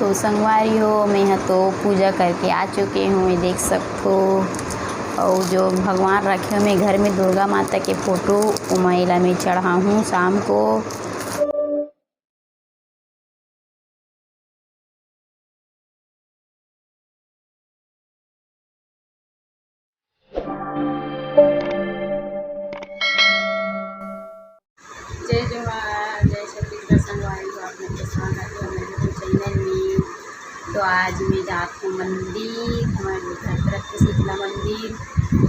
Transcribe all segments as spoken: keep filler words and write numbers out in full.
तो संगवारी हो, मैं ह तो पूजा करके आ चुके हूँ, ये देख सकथो। अउ जो भगवान रखे हूँ मैं घर में, दुर्गा माता के फोटो, ओमा एला मैं चढ़ाहूँ शाम को। जय जोहार, जय छत्तीसगढ़ संगवारी हो, आप मन के स्वागत हे हमर YouTube चैनल में। तो आज मैं जात हूँ मंदिर, हमर घर तरफ के शीतला मंदिर।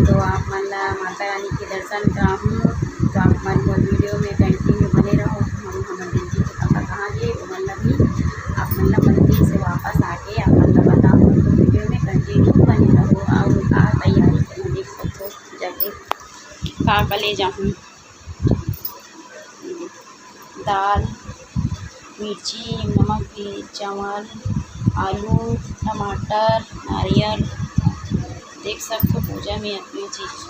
तो आप मन ला माता रानी के दर्शन कराहूँ। तो आप मन मोर वीडियो में कंटिन्यू बने रहो। हम हमर दिल जी के कहाँ कहाँ गए, ओमन ला भी आप मन ला मंदिर से वापस आके आप मन ला बताहूँ। तो वीडियो में कंटिन्यू बने रहो। और का तैयारी करना, देख सकथो जाके का का ले जाहूँ। दाल, मिर्ची, नमक, तेल, चावल, आलू, टमाटर, नारियल, देख सकथो पूजा में अतना चीज।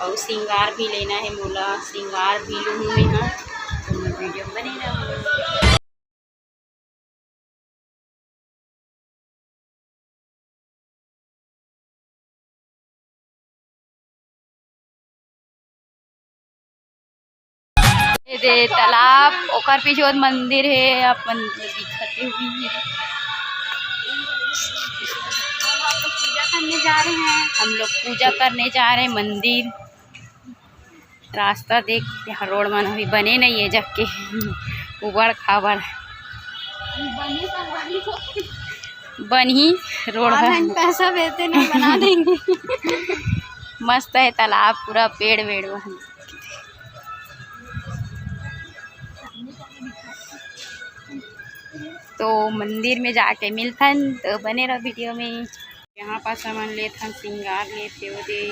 अउ श्रृंगार भी लेना हे मोला, श्रृंगार भी लूहूँ मैं ह, तो मैं वीडियो में बने रहूँ। ये दे तालाब, ओकर पीछे वो मंदिर हे, अपन दिखते हुए हे। हम लोग पूजा करने जा रहे हैं, हम लोग पूजा करने जा रहे हैं मंदिर। रास्ता देख, यहाँ रोड मन अभी बने नहीं है, जबकि उबड़ खाबड़ बनही रोड ह। ऑनलाइन पैसा भेजते ना, बना देंगे। मस्त है तालाब, पूरा पेड़ वेड़ वहाँ। तो मंदिर में जाके मिलथन, तो बने रहो वीडियो में। यहाँ पास हमन लेथन, श्रृंगार लेथे ओदे,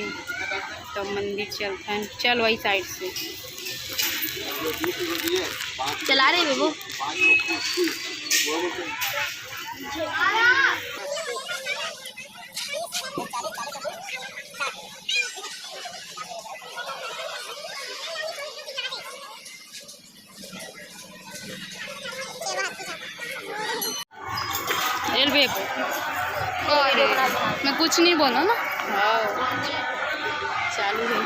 तो मंदिर चलथन। चल वही साइड से। चला रहे बेबू। रेलवे पे। अरे, मैं कुछ नहीं बोला ना। हाँ, चालू है।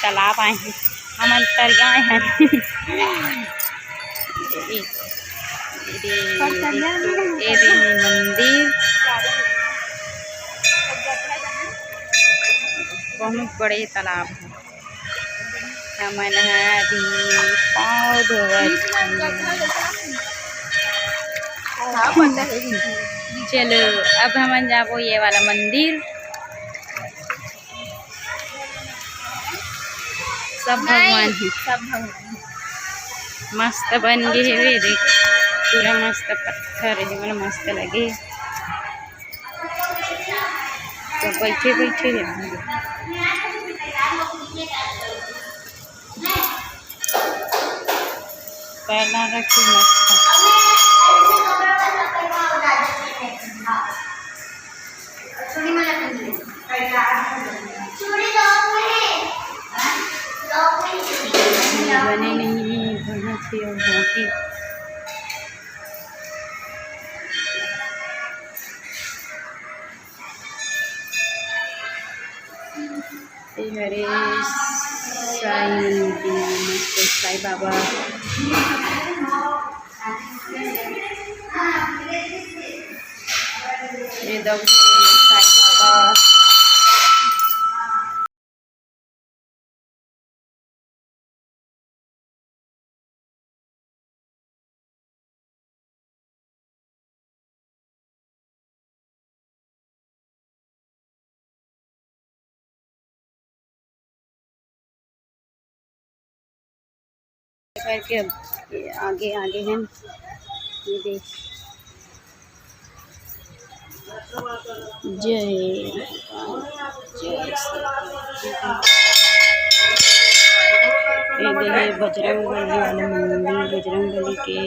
तालाब आए हैं, हमन तरिया आए हैं। ए, ए, ए, ए दे मंदिर, बहुत बड़े तालाब है। हमन ह अभी पाँव धोवत हन। चलो, अब हमन जाबो ये वाला मंदिर। सब भगवान हे। सब भगवान। मस्त बन गे हेवे, देख, पूरा मस्त पत्थर हे, मोला मस्त लगे। तो बैठे बैठे हे। पैर ना रखे मस्त। बने नहीं, बने थे और बाकी। ए हरे साई मंदिर, साई बाबा। ये दऊ साई बाबा। करके आगे, आगे हैं। ये देख, जय, जय श्री कृष्ण। ये देख, बजरंग बली वाला मंदिर, बजरंग बली के।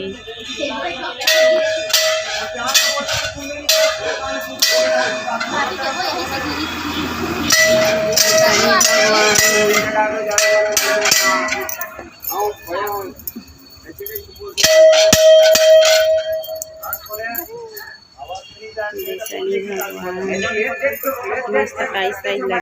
शनि भगवान मस्त टाइस टाइस लगे।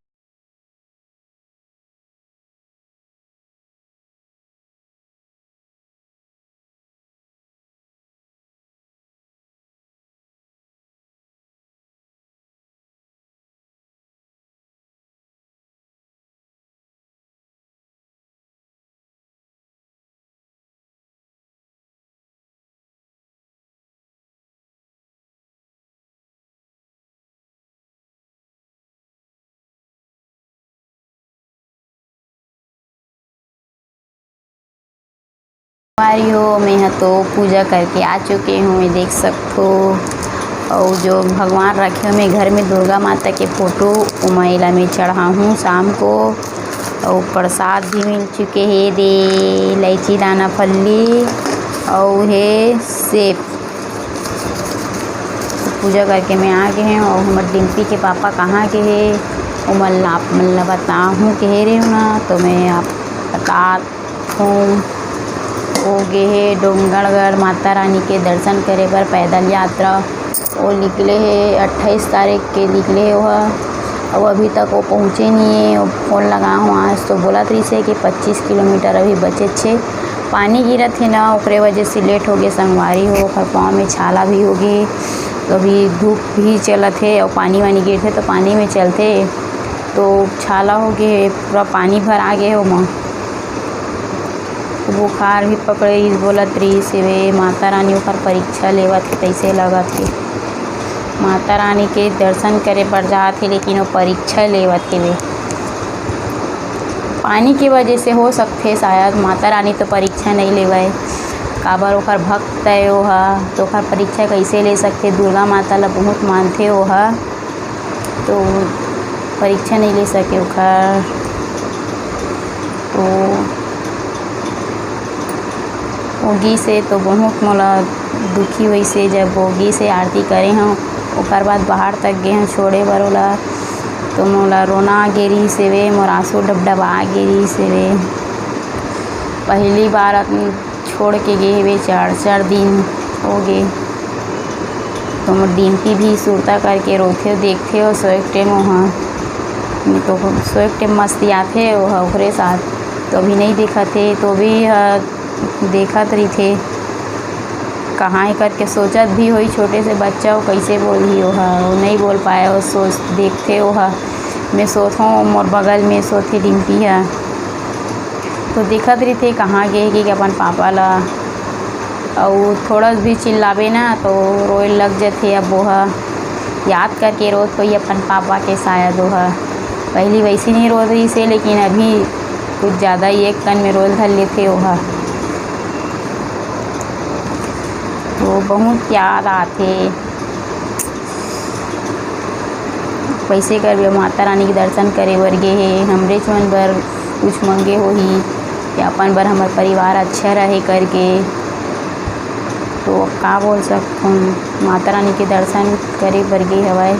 संगवारी हो, मैं ह तो पूजा करके आ चुके हूँ, मैं देख सकथो। अउ जो भगवान रखे हो, मैं घर में दुर्गा माता के फोटो, ओमा एला मैं चढ़ाहूँ शाम को। अउ प्रसाद भी मिल चुके हे दे, इलायची दाना फल्ली अउ हे सेब। पूजा करके मैं आ गे हूँ। अउ हमर डिम्पी के पापा कहाँ गे हे, ओमन ला, आप मन ला बताहूँ कहे रहे हूँ ना, तो मैं आप बता हूँ। ओ गे हे डोंगरगढ़ माता रानी के दर्शन करे बर पैदल यात्रा। ओ निकले हे अट्ठाईस तारीख के निकले हे ओह, अउ अभी तक वो पहुँचे नहीं है। वो फोन लगा हूँ आज तो बोलत रहिस हे कि पच्चीस किलोमीटर अभी बचे छे। पानी गिरत हे ना, ओकरे वजह से लेट हो गे संगवारी हो। ओकर पाँव में छाला भी हो गे, तो अभी धूप भी चलत हे अउ पानी वानी गिरथे तो पानी में चलथे, तो छाला हो गे, पूरा पानी भर आ गे हे ओमा। बुखार भी पकड़े रहिस, बोलत रहिस हे, माता रानी ओकर परीक्षा लेवत हे, तइसे लगत हे। माता रानी के दर्शन करे बर जात हे, लेकिन वो परीक्षा लेवत हेवे। पानी के वजह से हो सकथे शायद, माता रानी तो परीक्षा नइ लेवय, काबर ओकर भक्त हे ओहा, तो ओकर परीक्षा कइसे ले सकथे? दुर्गा माता ला बहुत मानथे ओहा। तो परीक्षा नइ ले सके ओखर, तो वो गिस हे तो बहुत मोला दुखी होइस हे। जब वो गिस हे आरती करे हंव, ओकर बाद बाहर तक गे हंव छोड़े बर ओला, तो मोला रोना आ गे रिहिस हेवे, मोर आंसू डबडबा गे रिहिस हेवे। पहली बार छोड़ के गे हेवे, चार चार दिन हो गे। तो मोर डिम्पी भी सुरता करके रोथे, देखथे, ओ सोए के टेम ओहा तो सोए के टाइम मस्ती आथे ओह ओकरे साथ, तो अभी नहीं देखत हे, तो भी ह देखत रहिथे। कहाँ हे करके सोचत भी होही, छोटे से बच्चा, वो कैसे बोलही ओह, वो नहीं बोल पाए, वो सोच, देखथे ओह। मैं सोत हूँ, मोर बगल में सोथे डिम्पी ह, तो देखत रहिथे कहाँ गे हे कि अपन पापा ला। अउ थोड़ा भी चिल्लाबे ना तो रोए लग जथे। अब ओह याद करके रोत होही अपन पापा के शायद ओह। पहली वैसे नहीं रोत रहिस हे, लेकिन अभी कुछ ज़्यादा ही एक कन में रोल धर लेथे ओह। तो बहुत याद आथे। वैसे करबे माता रानी के दर्शन करे बर गे हे, हमरेच मन बर कुछ मंगे होही कि अपन बर हमर परिवार अच्छा रहे करके। तो अब का बोल सकथन, माता रानी के दर्शन करे बर गे हवय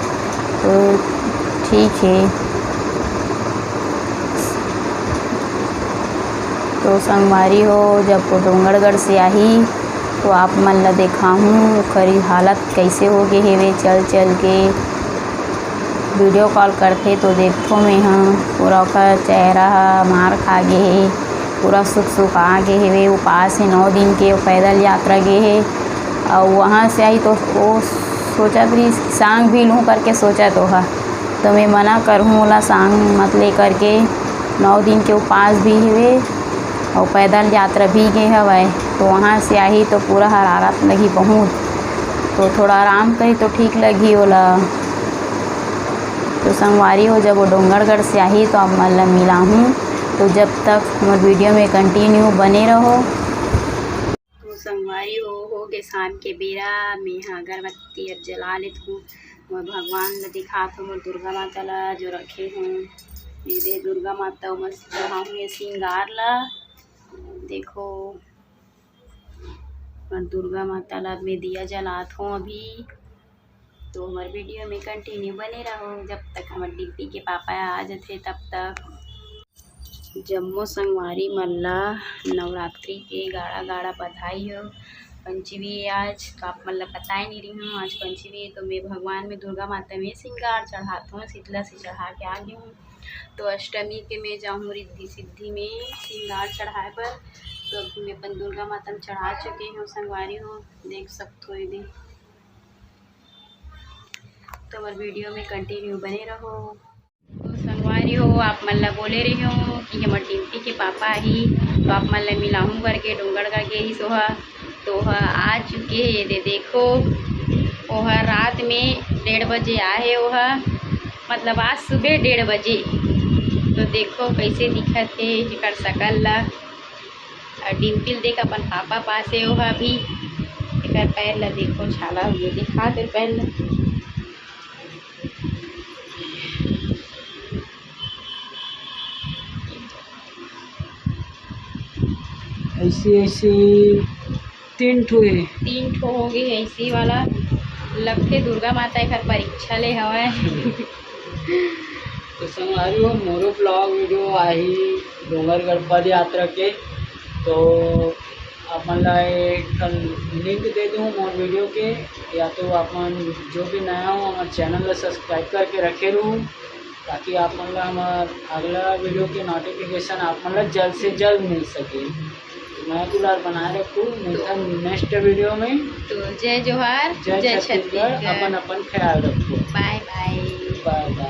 तो ठीक हे। तो संगवारी हो, जब वो डोंगरगढ़ से आही तो आप मन ला देखाहूँ ओखरी हालत कैसे हो गे हेवे चल चल के। वीडियो कॉल करथे तो देखथो मैं ह, पूरा ओकर चेहरा ह मार खा गे हे, पूरा सुकसुका गे हेवे। उपास हे, नौ दिन के पैदल यात्रा गे हे। अउ वहाँ से आही तो वो सोचत रहिस कि सांग भी लूँ करके सोचत ओह, तो मैं मना करहूँ ओला सांग मत ले करके। नौ दिन के उपास भी हेवे अउ पैदल यात्रा भी गे हवय, तो वहाँ से आही तो पूरा हरारत लगही बहुत, तो थोड़ा आराम करही तो ठीक लगही ओला। तो संगवारी हो, जब वो डोंगरगढ़ से आही तो आप मन ला मिलाहूँ। तो जब तक हमर वीडियो में कंटिन्यू बने रहो। तो संगवारी हो, हो गे शाम के बेरा, मैं ह अगरबत्ती अब जला लेत हूँ। मैं भगवान ला दिखात हूँ, मोर दुर्गा माता ला जो रखे हूँ, ये दे दुर्गा माता, ओमा चढ़ाहूँ ये श्रृंगार ला। देखो, और दुर्गा माता ला मैं दिया जलात हूँ अभी। तो हमर वीडियो में कंटिन्यू बने रहो, जब तक हमर डिम्पी के पापा आ जथे तब तक। जम्मो संगवारी मन ला नवरात्रि के गाड़ा गाड़ा बधाई हो। पंचमी हे आज, तो आप मन ला बताए नहीं रही हूँ, आज पंचमी हे, तो मैं भगवान में दुर्गा माता में श्रृंगार चढ़ात हूँ, शीतला से चढ़ा के आ गई हूँ। तो अष्टमी के मैं जाहूँ रिद्धि सिद्धि में श्रृंगार चढ़ाए बर, तो अभी मैं अपन दुर्गा माता में चढ़ा चुके हूँ संगवारी हो, देख सकते हो ये दे। तो हमर वीडियो में कंटिन्यू बने रहो। तो संगवारी हो, आप मन ला बोले रही हूँ कि हमर डिम्पी के पापा आही, तो आप मन ला मिलाहूँ करके डोंगरगढ़ गे रहिस ओह, तो ओह आ चुके हे। ये दे देखो, ओह रात में डेढ़ बजे आए हे ओह, मतलब आज सुबह डेढ़ बजे। तो देखो कैसे दिखत हे एकर शकल ला। और डिम्पी ल देख अपन पापा पास हे ओह अभी। एकर पैर ला देखो, छाला हुए, दिखा दे पैर ला। ऐसी ऐसी तीन ठो हे। तीन ठो हो गे ऐसी वाला। लगथे दुर्गा माता एकर परीक्षा ले हवय। तो संगवारी हो, मोरो vlog वीडियो आही डोंगरगढ़ पद यात्रा के, तो आप मन ला एक ठन लिंक दे दूँ मोर वीडियो के, या तो आप मन जो भी नया हो हमर चैनल ला सब्सक्राइब करके रखे रहू, ताकि आप मन ला हमर अगला वीडियो के नोटिफिकेशन आप मन ला जल्द से जल्द मिल सके। तो मया दुलार बनाए रखू, मिलथन नेक्स्ट वीडियो में। तो जय जोहार, जय जय छत्तीसगढ़, छत्तीसगढ़। अपन अपन ख्याल रखू। बाय बाय। बाय बाय।